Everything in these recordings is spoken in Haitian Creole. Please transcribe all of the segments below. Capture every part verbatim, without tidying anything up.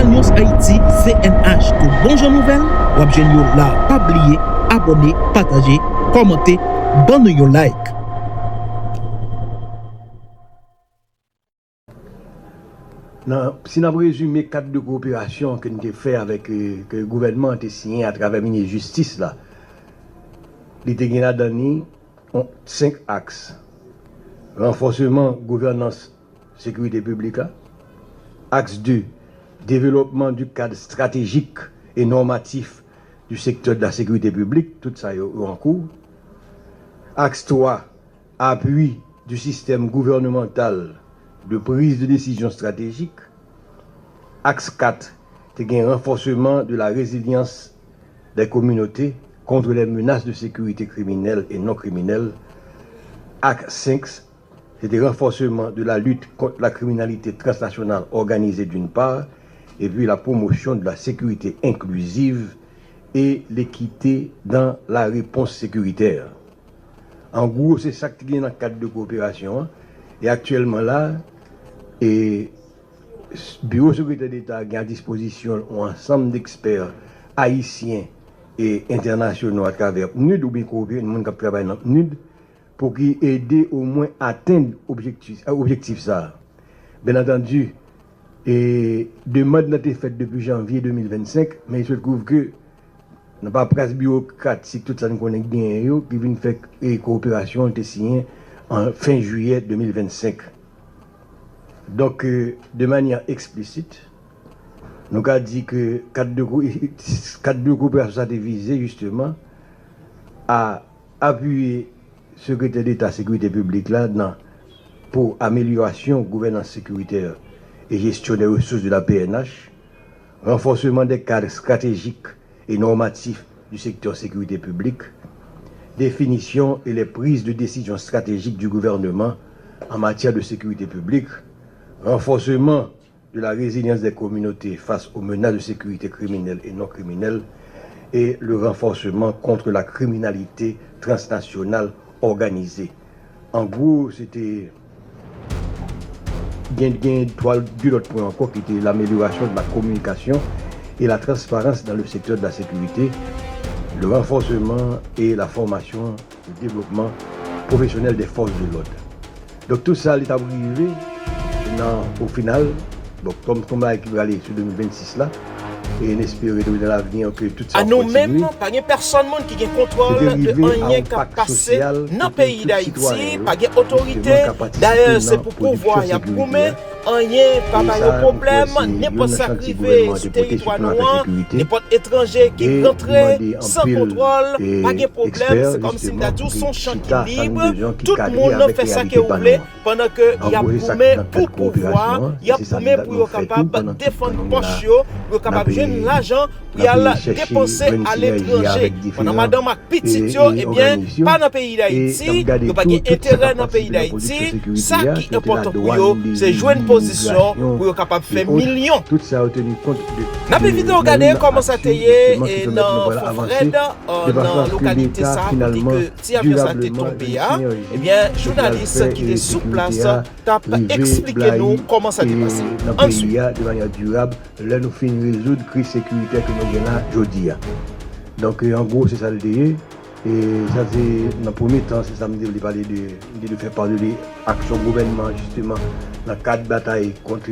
News Haïti, C N H, tout bon jan nouvèl, w ap jwenn yo la. Pa bliye abòne, pataje, kòmante, ban nou yon like. Nan, si n ap rezime kad de kowoperasyon ke n te fè avèk, eh, ke gouvènman an te siyen atravè minis jistis la, li te gen ladan li on, senk aks. Ranfòseman gouvènans sekirite piblik la. Aks de, développement du cadre stratégique et normatif du secteur de la sécurité publique, tout sa yo, yo an kou. Aks twa, appui du système gouvernemental de prise de décision stratégique. Aks kat, te gen renforcement de la résilience des communautés contre les menaces de sécurité criminelle et non criminelle. Aks senk, se te renforcement de la lutte contre la criminalité transnationale organisée d'une part, et puis la promotion de la sécurité inclusive et l'équité dans la réponse sécuritaire. An gwo, se sa k te gen nan kad de kowoperasyon an. E aktyèlman la, e, s-, Biwo Sekretè Deta gen a dispozisyon l yon ansanm dekspè ayisyen e entènasyonal atravè PNUD oubyen kowopere-, moun k ap travay nan PNUD pou ki ede omwen atenn objektif, objektif sa a. Byen antandi, e, demann nan te fèt depi janvye de mil vennsenk, men il se trouve que nan papras biwokratik, tout sa n konnen k genyen yo, ki vin fè, e, kowoperasyon an te siyen an fen jiyè de mil vennsenk. Donk, e, de manyè eksplisit, nou ka di ke kad de ko-, kad de kowoperasyon sa te vize, jisteman, a apiye Sekretè Deta Sekirite Piblik la nan, pou amelyorasyon gouvènans sekiritè e jesyon dè resous de la P N H, ranfòseman dè kad estratejik e nòmatif du secteur sécurité publique, définition et les prises de décision stratégiques du gouvernement en matière de sécurité publique, renforcement de la résilience des communautés face aux menaces de sécurité criminelle et non criminelle et le renforcement contre la criminalité transnationale organisée. An gwo, se te gen, gen twa, de lòt pwen ankò ki te l'amélioration de la communication et la transparence dans le secteur de la sécurité, le renforcement et la formation le développement professionnel des forces de l'ordre. Donk, tout sa, li t ap rive nan, o final, bon, kòm, kòm bagay ki prale sou de mil vennsis la, e n espere tou dans l'avenir ke tout sa ap kontinye. Nou menm, pa gen pèsonn moun ki gen kontwòl de anyen k ap pase nan peyi Dayiti, pa gen otorite. Dayè, se pou pouvwa y ap goumen. Anyen pa ba yo pwoblèm, nenpòt sa k rive sou teritwa nou an, nenpòt etranje ki rantre san kontwòl, pa gen pwoblèm, se kòmsi m ta di w se yon chan ki lib, tout moun fè sa ke w vle, pandan ke y ap goumen pou pouvwa, y ap goumen pou yo kapab defann pòch yo, pou yo kapab jwenn lajan, pou y al depanse aletranje. Pandan madanm ak pitit yo, ebyen, pa nan peyi Dayiti, yo pa gen enterè nan peyi Dayiti, sa ki enpòtan pou yo, se jwenn pozisyon pou yo kapab fè milyon. N ap envite w gade kòman sa te ye, e, nan Fon Frèd, e, nan lokalite sa a, kote ke ti avyon sa te tonbe a. Ebyen, jounalis ki te sou plas t ap eksplike nou kòman sa te pase. Ann swiv. Lè nou fin rezoud kriz sekiritè ke nou gen la jodi a. Donk, e, an gwo, se sa l te ye. E sa se nan premye tan, se sa m te vle pale de, m te vle fè pale de aksyon gouvènman, jisteman, nan kad batay kont,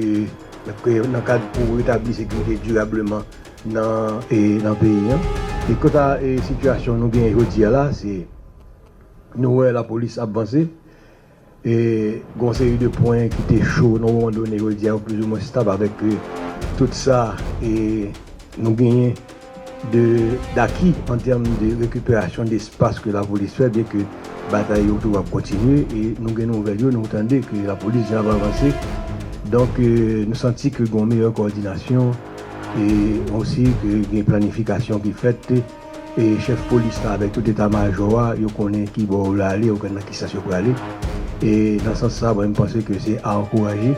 nan kad pou retabli sekirite dirableman nan, e, nan peyi an. E kanta, e, sitiyasyon nou genyen jodi a la, se nou wè lapolis ap vanse. E gen yon seri de pwen ki te cho nan yon moman done, jodi a yo plizoumwen stab avèk, e, tout sa, e, nou genyen de, daki an tèm de rekiperasyon despas ke lapolis fè, byen ke batay yo toujou ap kontinye, e nou gen nouvèl yo, nou tande ke lapolis jan ap avanse. Donk, e, nou santi ke gen yon meyè kowòdinasyon, e osi ke gen planifikasyon ki fèt, e chèf polis la avèk tout eta majò a, yo konnen ki bò yo vle ale, yo konnen nan ki sans yo prale. E nan sans sa, mwen, m panse ke se a ankouraje.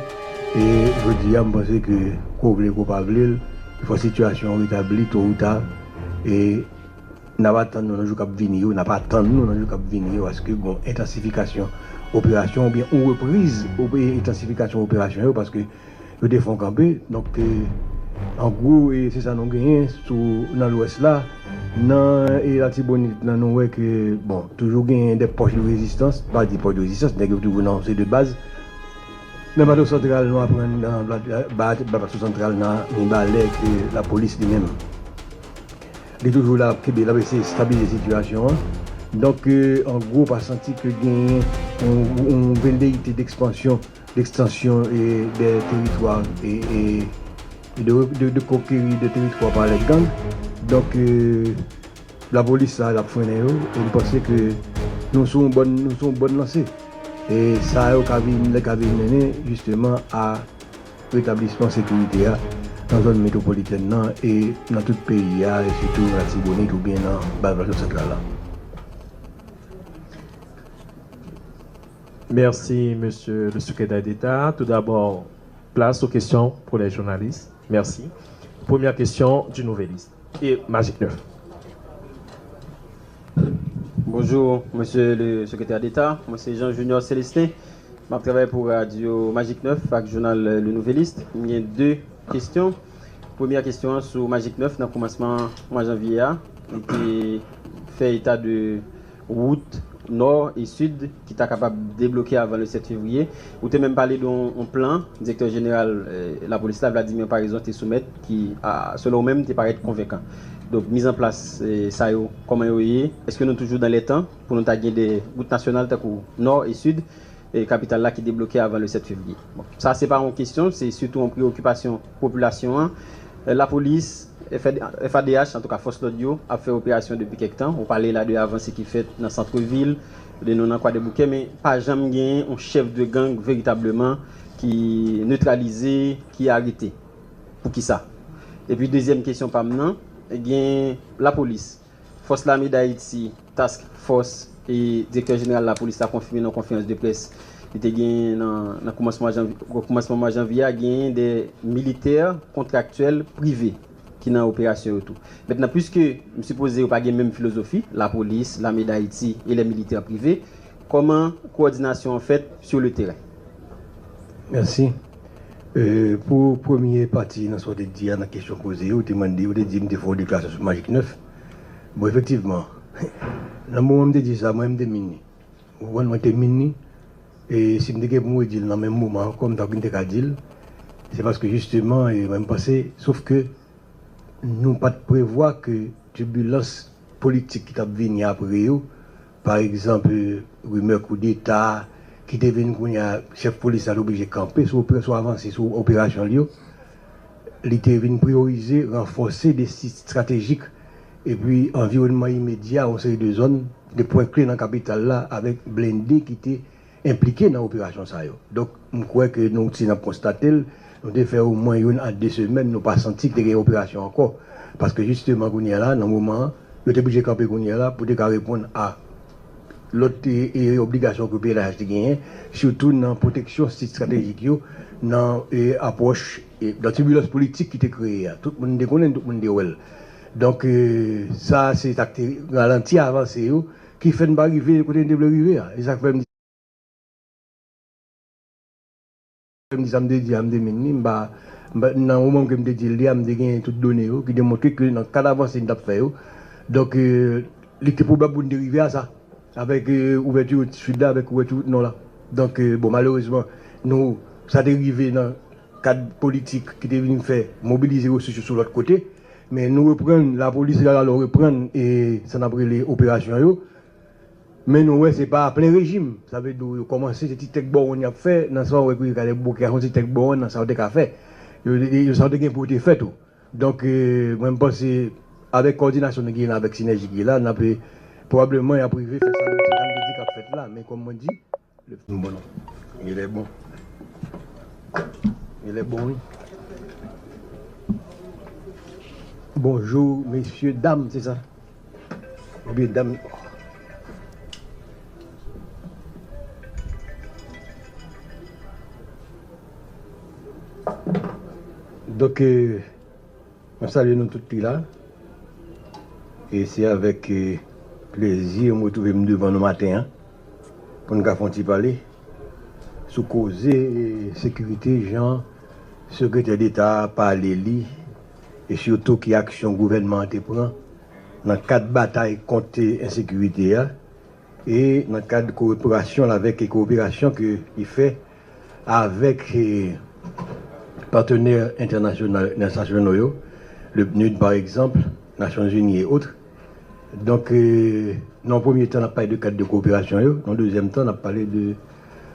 E jodi a, m panse ke, ke w vle, ke w pa vle l, fò sitiyasyon an retabli to ou ta. E n ap atann nou nan jou k ap vini yo, n ap atann nou nan jou k ap vini yo, paske gen yon entansifikasyon operasyon oubyen yon repriz ope-, entansifikasyon operasyon yo, paske yo te fè yon kanpe. Donk, e, An gwo, e se sa nou genyen sou, nan Lwès la. Nan, e, Latibonit lan, nou wè ke, bon, toujou genyen de pòch de rezistans, pa di pòch de rezistans, nèg yo toujou nan yon seri de baz. Nan Plato Santral, nou aprann nan Pla-, ba, ba Plato Santral, nan Mibalè, ke lapolis li menm, li toujou la, ap kenbe, l ap eseye stabilize sitiyasyon an. Donk, e, an gwo, pa santi ke genyen yon, yon veleyite dekspansyon, dekstansyon, e, de teritwa, e, e, e de, de, de konkeri de teritwa pa lè gang. Donk, e, lapolis sa, l ap frennen yo, e m panse ke nou sou yon bòn, nou sou yon bòn lanse. E sa yo ka vin, lè ka vin mennen, jisteman, a retablisman sekirite a nan zòn metwopolitèn nan e nan tout peyi a, e sitou nan Latibonit oubyen nan Bas Plato Santral la. Merci, Monsieur le Secrétaire d'État. Tout d'abord, place aux questions pour les journalistes. Merci. Première question du Nouvelliste. E Magik nèf. Bonjou, Mesye le Sekretè Deta. Mwen se Jean Junior Celestin. M ap travay pou radyo Magik nèf ak jounal Le Nouvelliste. M gen de kesyon. Premyè kesyon an sou Magik nèf, nan koumansman mwa janvye a, li te fè eta de wout nò e sid ki ta kapab debloke avan le sèt fevriye. Ou te menm pale de yon, yon plan, direktè jeneral, eh, lapolis la, Vladimir Paraison, te soumèt, ki, a, selon ou menm, te parèt konvenkan. Donk, mizanplas, eh, sa yo, kòman yo ye? Èske nou toujou dan lè tan pou nou ta gen de wout nasyonal tankou nò e sid, eh, kapital la ki debloke avan le sèt fevriye? Bon, sa se pa yon kesyon, se sitou yon preyokipasyon popilasyon an. Eh, lapolis, F A D H, antouka fòs lòd yo, ap fè operasyon depi kèk tan. Ou pale la de avanse ki fèt nan sant vil, de nou nan Kwadèboukè, men pa janm genyen yon chèf de gang veritableman ki netralize, ki arete. Poukisa? Epi dezyèm kesyon pa m nan, gen lapolis, Fòs Lame Dayiti, Task Force, e direktè jeneral lapolis la konfime nan konferans de près li te genyen nan, nan koumansman janvye, koumansman mwa janvye a, genyen de militè kontraktyèl prive ki nan operasyon yo tou. Mentnan, piske m sipoze yo pa gen menm filozofi, lapolis, Lame Dayiti e lè militè prive, kòman kowòdinasyon an fèt sur le terrain? Mèsi. Euh, pou premye pati nan sa w te di a, nan kesyon poze yo, ou te mande, ou te di m te fè yon deklarasyon sou Magik nèf. Bon, efektivman, nan moman m te di sa, mwen m te min li. Ou konprann, mwen te min li. E si m te gen pou m redi l nan menm moman ankò, m ta vin te ka di l. Se paske jisteman, e mwen m panse, sof ke nou pa t prevwa ke tibilans politik ki t ap vini apre yo, pa egzanp, rimè koudeta ki te vin kounye a, chèf polis la t oblije kanpe sou ope-, sou avanse sou operasyon l yo, li te vin priyorize ranfòse de sit estratejik epi anviwònman imedya yon seri de zòn, de pwen kle nan kapital la avèk blende ki te enplike nan operasyon sa yo. Donk, m kwè ke nou, si n ap konstate l, nou te fè omwen youn a de semèn, nou pa santi ke te gen operasyon ankò. Paske jisteman, kounye a la, nan moman an, yo te oblije kanpe kounye a la pou te ka reponn a lòt, e, e, obligasyon ke P N H te genyen, sitou nan pwoteksyon sit estratejik yo, nan, e, apwòch, e, nan tibilans politik ki te kreye a. Tout moun te konnen, tout moun te wè l. Donk, e, sa, se sa k te ralanti avanse yo, ki fè n pa rive kote n te vle rive a. E sa k fè m di m di sa m te di a, m te min li, m pa, m pa, nan moman ke m te di l li a, m te gen tout done yo ki te montre ke nan kad avanse n t ap fè yo. Donk, e, li te pwobab pou n te rive a sa, avèk, e, ouvèti wout sid la, avèk ouvèti wout nò la. Donk, e, bon, malerezman, nou, sa te rive nan kad politik ki te vin fè mobilize resous yo sou lòt kote, men nou reprann, lapolis la, alò reprann, e, sa n ap rele operasyon yo. Men nou wè se pa plen rejim. Sa vle di yo kòmanse se ti tèk bòwonn y ap fè, nan sa w wè ke yo ka debouke a yon ti tèk bòwonn nan sa yo te ka fè. Yo, yo, sa yo te gen pou yo te fè tou. Donk, e, mwen m panse avèk kowòdinasyon nou genyen la, avèk sinèji ki la, n ap, e, pwobableman y ap rive fè sa nou te, sa nou te di k ap fèt la. Men kòm mwen di, Bon, non. Il est bon. Il est bon, wi. Bonjou, mesye, dam, se sa? Oubyen dam? Donk, e, Mwen salye nou tout ki la. E se avèk, e, plezi m retwouve m devan nou maten an pou n ka fè yon ti pale sou koze, e, sekirite, jan Sekretè Deta a pale li e sitou ki aksyon gouvènman an te pran nan kad batay kont ensekirite a, e nan kad kowoperasyon l avèk, e kowoperasyon ke li fè avèk, e, patenè entènasyonal, entènasyonal yo, le PNUD pa egzanp, Nasyonzini e otrè. Donk, e, nan yon premye tan, n ap pale de kad de kowoperasyon yo. Nan dezyèm tan, n ap pale de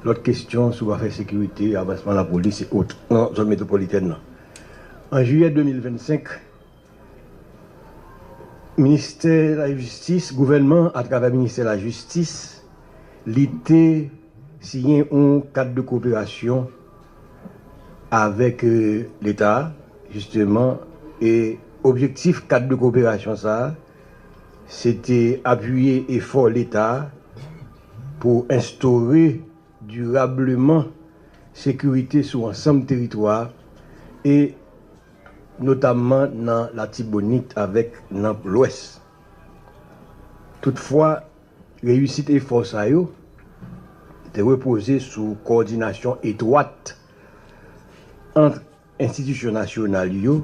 lòt kesyon sou afè sekirite, avansman lapolis e otrè nan zòn metwopolitèn nan. An jiyè de mil vennsenk, Ministè Lajistis, gouvènman, atravè Ministè Lajistis, li te siyen yon kad de kowoperasyon avèk, e, Leta, jisteman, e objektif kad de kowoperasyon sa a, se te apiye efò Leta pou enstore dirableman sekirite sou ansanm teritwa a, e notamman nan Latibonit avèk nan Lwès. Toutfwa, reyisit efò sa yo te repoze sou kowòdinasyon etwat ant enstitisyon nasyonal yo,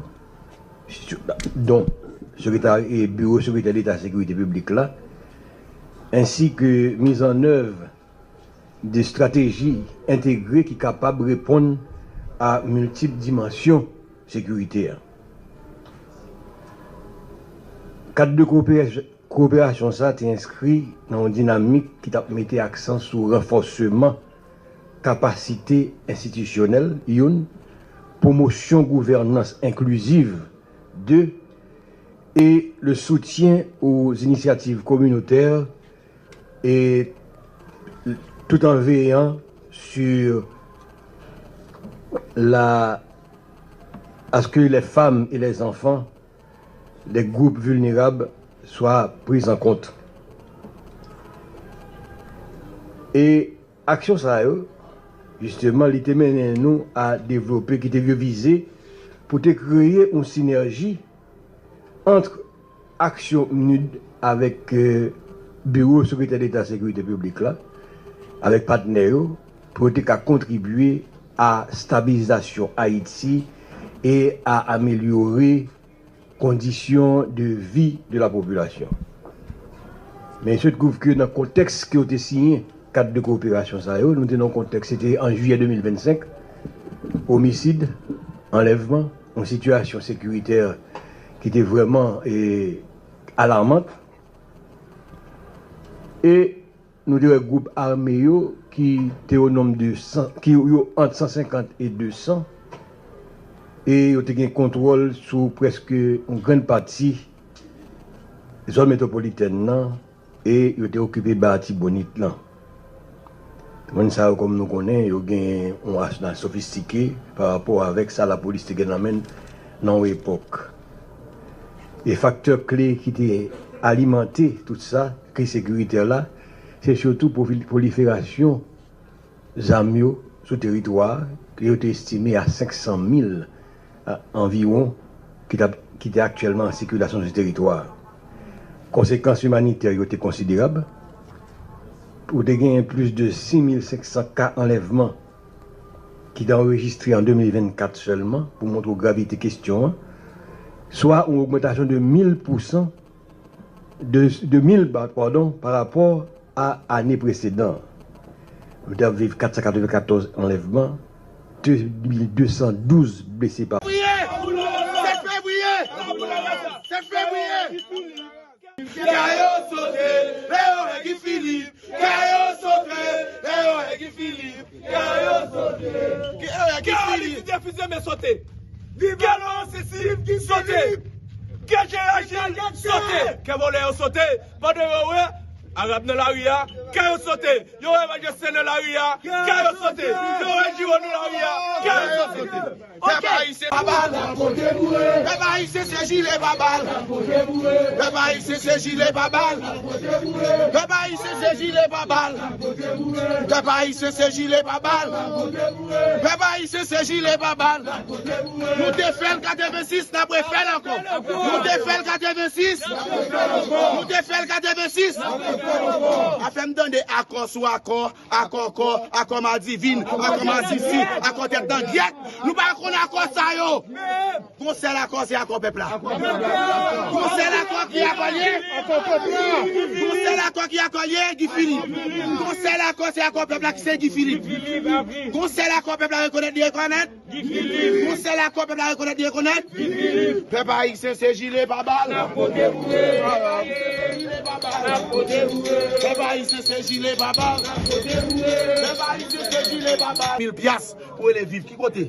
don Sekretari-, e Biwo Sekretè Deta Sekirite Piblik la, ensi ke mizannèv de estrateji entegre ki kapab reponn a miltip dimansyon sekirite a. Kad de kowoperasyon, kowoperasyon sa a te enskri nan yon dinamik ki t ap mete aksan sou ranfòseman kapasite enstitisyonèl, youn, pwomosyon gouvènans enkliziv, de, et le soutien aux initiatives communautaires, et tout en veillant sur la, à ce que les femmes et les enfants, les groupes vulnérables soient pris en compte. E aksyon sa yo, jisteman, li te mennen nou a devlope, ki te vize pou te kreye yon sinèji ant aksyon PNUD avèk, e, Biwo Sekretè Deta Sekirite Piblik la, avèk patnè yo, pou yo te ka kontribye a stabilizasyon Ayiti e a amelyore kondisyon de vi de la popilasyon. Men il se trouve que nan kontèks ke yo te siyen kad de kowoperasyon sa yo, nou te nan yon kontèks, se te an jiyè de mil vennsenk, omisid, anlèvman, yon sitiyasyon sekiritè ki te vrèman, e, alarmant. E nou te wè gwoup ame yo ki te o nonb de san, ki yo ant san senkant e de san, e yo te gen kontwòl sou prèske yon grann pati zòn metwopolitèn nan, e yo te okipe Ba Latibonit lan. Moun sa yo, kòm nou konnen, yo gen yon asenal sofistike pa rapò avèk sa lapolis te gen nan men l nan yon epòk. E faktè kle ki te alimante tout sa, kriz sekiritè la, se sitou pwofil-, pwoliferasyon zam yo sou teritwa a, ke yo te estime a senk san mil, a, anviwon, ki t ap, ki te aktyèlman an sikilasyon sou teritwa a. Konsekans imanitè yo te konsiderab. Ou te genyen plis de sis mil senk san ka anlèvman ki te anrejistre an de mil vennkat sèlman, pou montre w gravite kesyon an, swa yon ogmantasyon de mil pousan, de, de mil, ba-, padon, pa rapò a ane presedan. Nou te ap viv kat san katrevenkatòz anlèvman, de mil de san douz blese pa. Priye! Sèt fevriye! Sèt fevriye! Kè yo sote, lè yo wè Guy Philippe. Kè yo sote, lè yo wè Guy Philippe. Kè yo sote. Kè yo wè Guy Philippe. Kè Aristide Refuze Men sote. Kè Laurent Cécile sote. Kè Gérard Gilles sote. Kè vòlè yo sote. Pandan yo wè Arab nan lari a, kè yo sote. Yo wè Evangeliste nan lari a, kè yo sote. Yo wè Giraud nan lari a, kè yo sote. Pèp ayisyen pa bal. Pèp ayisyen se jile pa bal. Pèp ayisyen se jile pa bal. Pèp ayisyen se jile pa bal. Pèp ayisyen se jile pa bal. Pèp ayisyen se jile pa bal. Nou te fè l katrevensis, n ap refè l ankò. Nou te fè l katrevensis. Nou te fè l katrevensis. Afè m tande akò sou akò, akò kò, akò madivin, akò masisi, akò tèt nan gyèt. Nou pa konn akò sa yo. Gon sèl akò, se akò Pèp la. Gon sèl akò ki akò l ye. Gon sèl akò ki akò l ye, Guy Philippe. Gon sèl akò, se akò pèp la ki se Guy Philippe. Gon sèl akò pèp la rekonèt li rekonèt. Gon sèl akò pèp la rekonèt li rekonèt. Pèp ayisyen se jile pa bal. Pèp ayisyen se jile pa bal. Pèp ayisyen se jile pa bal. Mil pyas pou rele viv. Ki kote?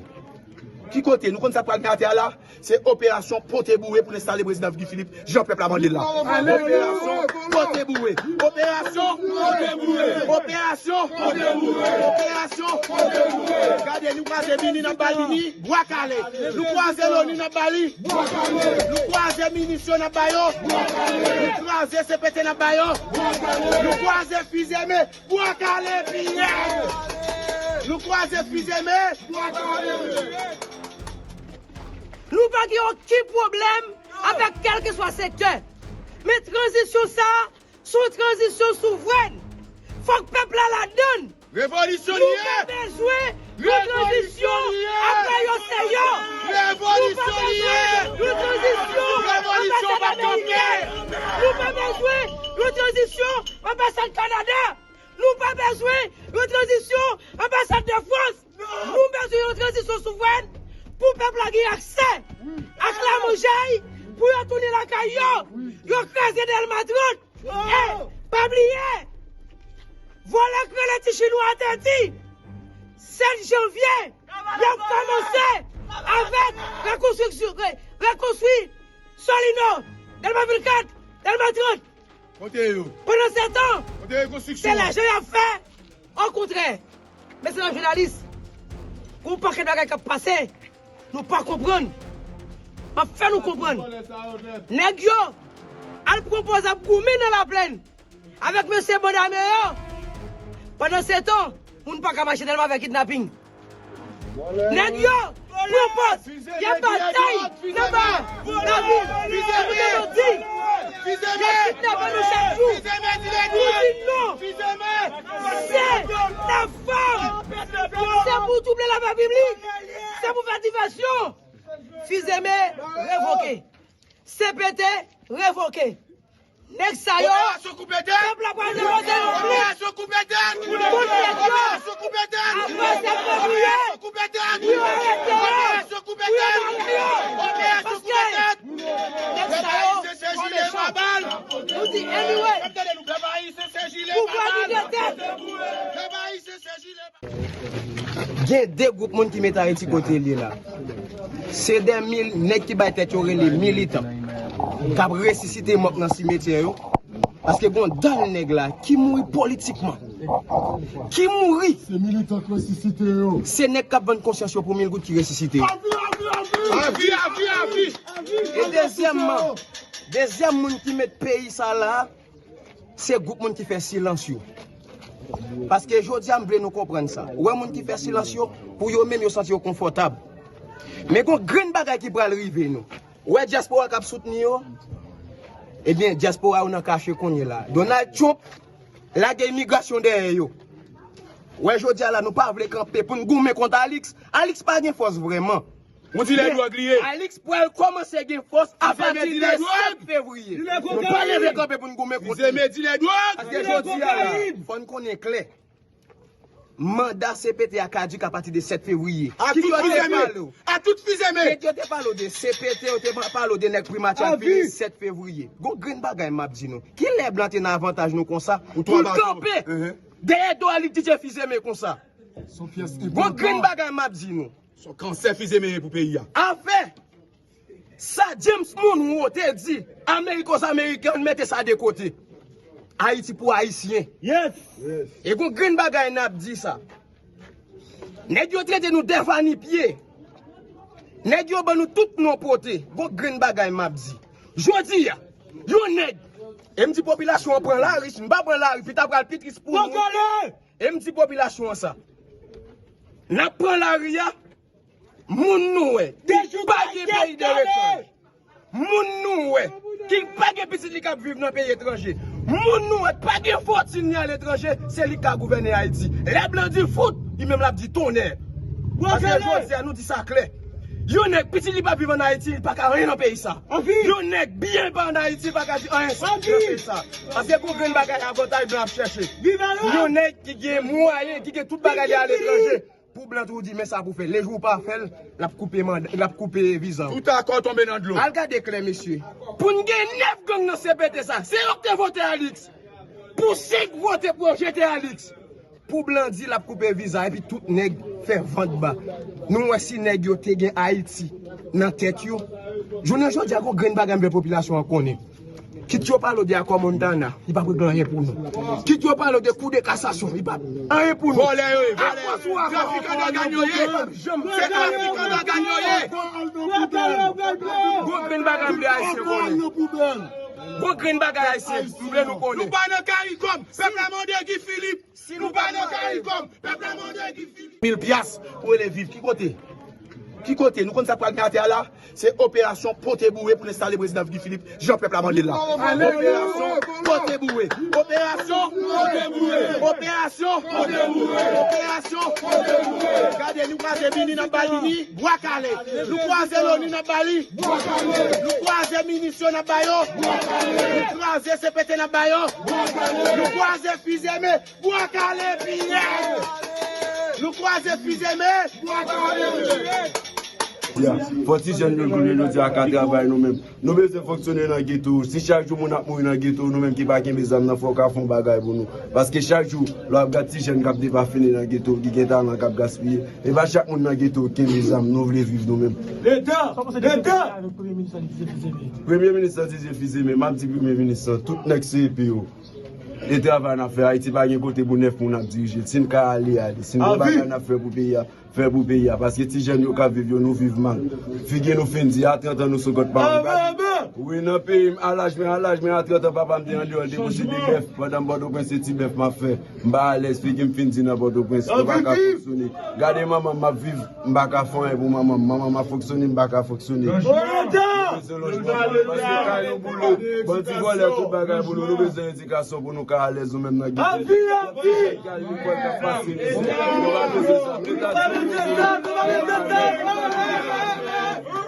Ki kote? Nou konn sa k pral gen atè a la? Se operasyon pote boure pou n enstale prezidan Guy Philippe, jan pèp la mande l la. Operasyon pote boure. Operasyon pote boure. Operasyon pote boure. Operasyon pote boure. Gade, nou kwaze Mini, n ap ba li ni bwa kale. Nou kwaze Loni, n ap ba li bwa kale. Nou kwaze minisyon, n ap ba yo bwa kale. Nou kwaze C P T, n ap ba yo bwa kale. Nou kwaze Fizeme, bwa kale piyay. Nou kwaze Fizeme, bwa kale. Nou pa gen okenn pwoblèm avèk kèlkeswa sektè. Men tranzisyon sa a, se yon tranzisyon souvrèn. Fòk pèp la ladann. Revolisyon li ye. Nou pa bezwen yon tranzisyon anba yo se yo. Nou pa bezwen yon tranzisyon anbasad ameriken. Nou pa bezwen yon tranzisyon anbasad Kanada. Nou pa bezwen yon tranzisyon anbasad de Frans. Nou bezwen yon tranzisyon souvrèn pou pèp la gen aksè ak lamanjay, pou yo tounen lakay yo. Yo kraze Dèlma trant. E pa bliye, vòlè k rele ti chinwa a te di, sèt janvye, y ap kòmanse avèk rekonstriksyon, re-, rekonstwi Solino, Dèlma vennkat, Dèlma trant. Kote yo? Pandansetan, kote rekonstriksyon an? Se lajan y ap fè. Okontrè, mesye dam jounalis, gon pakèt bagay k ap pase, nou pa konprann. M ap fè nou konprann. Nèg yo al pran pòz ap goumen nan Laplèn avèk mesye band ame yo. Pandansetan, moun pa ka mache Dèlma fè kidnaping. Nèg yo pran pòz, y ap batay nan ba lavil. Kote nou di? Y ap kidnape nou chak jou. Nou di non. Se nan fòm. Se pou twouble lapè piblik. Se pou fè divèsyon. Fizeme revoke. C P T revoke. Nèg sa yo, operasyon koupe tèt, pèp la pral revolte yo plis. Operasyon koupe tèt. Kont nèg yo. Operasyon koupe tèt. Apre sèt fevriye, operasyon koupe tèt, pou yo arete yo, operasyon koupe tèt, pou yo mare yo. Operasyon koupe tèt. Paske nèg sa yo twò mechan. Nou di anyway. Pouvwa ki gen tèt. Gen de gwoup moun ki met Ayiti kote l ye la. Se de mil nèg ki bay tèt yo rele militan, k ap resisite mò k nan simetyè yo. Paske gon dal nèg la ki mouri politikman. Ki mouri. Se militan k resisite yo. Se nèg k ap vann konsyans yo pou mil goud ki resisite yo. Avi, avi, avi, avi. E dezyèmman, dezyèm moun ki met peyi sa la, se gwoup moun ki fè silans yo. Paske jodi a, m vle nou konprann sa. Ou wè moun ki fè silans yo, pou yo menm, yo santi yo konfòtab. Men gon grenn bagay ki pral rive nou. Ou wè dyaspora k ap soutni yo? Ebyen, dyaspora yo nan kache kounye la. Donald Trump lage imigrasyon dèyè yo. Ou wè jodi a la, nou pa vle kanpe pou n goumen kont Alix. Alix pa gen fòs vrèman. Yon dilè dwòg li ye. Alix pral kòmanse gen fòs apati de sèt fevriye. Nou pa leve kanpe pou n goumen kont li. Fizeme dilè dwòg. Paske jodi a la, fò n konnen klè. Manda C P T a kadik apati de sèt fevriye. Kit yo te pale w? A tout Fizeme. Kit yo te pale w de C P T, yo te pale w de nèg Primati a fini sèt fevriye. Gon grenn bagay m ap di nou. Kilè blan te nan avantaj nou konsa pou l kanpe dèyè do a li D J Fizeme konsa? Gon grenn bagay m ap di nou. Se yon kansè Fizeme ye pou peyi a. Afè sa James Monroe te di, Americos American, mete sa de kote. Ayiti pou Ayisyen. Yes. E gon grenn bagay n ap di sa. Nèg yo trete nou de vanipye. Nèg yo ban nou tout non pote. Gon grenn bagay m ap di. Jodi a, yon nèg, e m di popilasyon an pran lari, si n pa pran lari, fi ta pral pi tris pou nou. E m di popilasyon an sa. N ap pran lari a, moun nou wè, ki pa gen peyi de retranje. Moun nou wè, ki pa gen pitit li k ap viv nan peyi etranje. Moun nou wè, ki pa gen fòtin li aletranje, se li k ka gouvène Ayiti. Lè blan di fout, li menm l ap di tonnè. Paske jodi a, nou di sa klè. Yon nèg pitit li pa viv ann Ayiti, li pa ka anyen nan peyi sa. Yon nèg byen pa ann Ayiti, li pa ka di anyen nan peyi sa. Paske gon grenn bagay avantaj blan ap chèche. Yon nèg ki gen mwayen, ki gen tout bagay li aletranje. Pou blan tou di, men sa pou fè. Lejou w pa fè l, l ap koupe manda, l ap koupe viza w. Tout akò tonbe nan dlo. Al gade klè, mesye. Pou n gen nèf gang nan C P T sa, se yo k te vote Alix. Pou senk vote pou yo jete Alix. Pou blan di l ap koupe viza, epi tout nèg fè vant ba. Nou wè si nèg yo te gen Ayiti nan tèt yo. Jounen jodi a, gon grenn bagay m vle popilasyon an konnen. Kit yo pale w de akò Montana, li p ap regle anyen pou nou. Kit yo pale w de kou de kasasyon, li p ap anyen pou nou. Vòlè yo ye, vòlè. Akò sou akò. Trafikan dògàn yo ye. Se trafikan dògàn yo ye. Gon grenn bagay m vle Ayisyen konnen. Gon grenn bagay Ayisyen m vle nou konnen. Nou pa nan CARICOM, pèp la mande Guy Philippe. Si nou pa nan CARICOM, pèp la mande Guy Philippe. Mil pyas pou rele viv. Ki kote? Ki kote? Nou konn sa k pral gen atè a la? Se operasyon pote boure pou n enstale prezidan Guy Philippe, jan pèp la mande l la. Operasyon pote boure. Operasyon pote boure. Operasyon pote boure. Operasyon pote boure. Gade, nou kwaze Mini n ap ba li ni bwa kale. Nou kwaze Loni n ap ba li bwa kale. Nou kwaze minis yo n ap ba yo bwa kale. Nou kwaze C P T n ap ba yo bwa kale. Nou kwaze Fizeme. Bwa kale piyè! Nou kwaze Fizeme! Bwa kale piyè! Ya, fò ti jèn yo jounen jodi a ka travay nou menm. Nou bezwen fonksyone nan geto. Si chak jou moun ap mouri nan geto, nou menm ki pa kenbe zam nan, fò w ka fè yon bagay pou nou. Paske chak jou, lè w ap gad ti jèn k ap depafini nan geto, ki gen talan k ap gaspiye, e pa chak moun nan geto ki kenbe zam, nou vle viv nou menm. Leta! Leta! Premye minis lan di se Fizeme. Premye minis lan di se Fizeme. M ap di premye minis lan, tout nèg se epe yo. E travay n ap fè, Ayiti pa gen kote pou nèf moun ap dirije l. Si n ka ale, ale. Si n gen bagay n ap fè pou peyi a, fè pou peyi a. Paske ti jèn yo k ap viv yo, nou viv mal. Figi nou fin di, a trant an nou sou kont pa nou. Wi, nan peyi m, a laj mwen, a laj mwen, a trant an papa m te andeyò, l te posede bèf. Pandan m Pòtoprens, se ti bèf m ap fè. M pa alèz, figi m fin di nan Pòtoprens, nou pa ka fonksyone. Gade manman m ap viv. M pa ka fè anyen pou manman m. Manman m ap fonksyone, m pa ka fonksyone. Nou bezwen lojman pou nou, paske kay nou boule. Bandi vòlè tout bagay boule. Nou bezwen edikasyon pou nou ka alèz nou menm nan geto. Kay lekòl k ap pase isit. Nou pa bezwen sa. Leta di nou bezwen.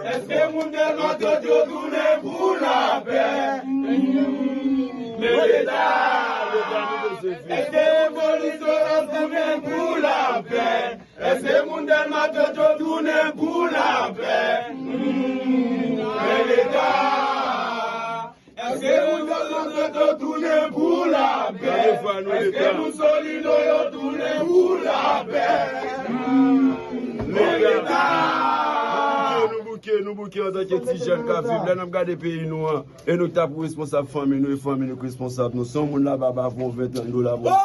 Èske moun Dèlma Tòt yo tounen pou lapè? Men Leta, Leta nou bezwen viv. Èske moun Polis Sorans tounen pou lapè? Èske moun Dèlma Tòt yo tounen pou lapè? Hmm, men Leta. Èske moun Dèlma Tòt yo tounen pou lapè? Èske moun Solino yo tounen pou lapè? Hmm, men Leta. Nou bouke, nou bouke, nou bouke antanke ti jèn k ap viv. Lè n ap gade peyi nou an, e nou k ta pou responsab fanmi nou, e fanmi nou k responsab nou. Si yon moun laba pa fè yon ventan, nou laba.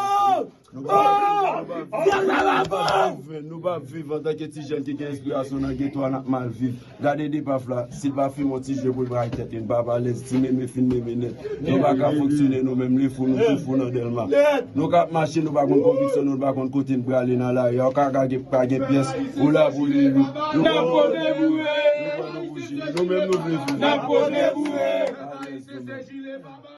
Nou pa viv, nou pa viv, nou pa viv, nou pa viv antanke ti jèn ki gen enspirasyon nan geto a, n ap mal viv. Gade Depaf la, si l pa fimen yon ti jwe pou l bay tèt li, n p ap alèz, ti meme fin meme nèt. Nou pa ka fonksyone nou menm, li fou, nou tou fou nan Dèlma. Nou ka ap mache, nou pa konn konviksyon nou, nou pa konn kote n prale nan lari a, ou ka, ka gen, pa gen pyès, ou la pou li, nou, nou, nou menm nou vle viv. Alèz nou menm.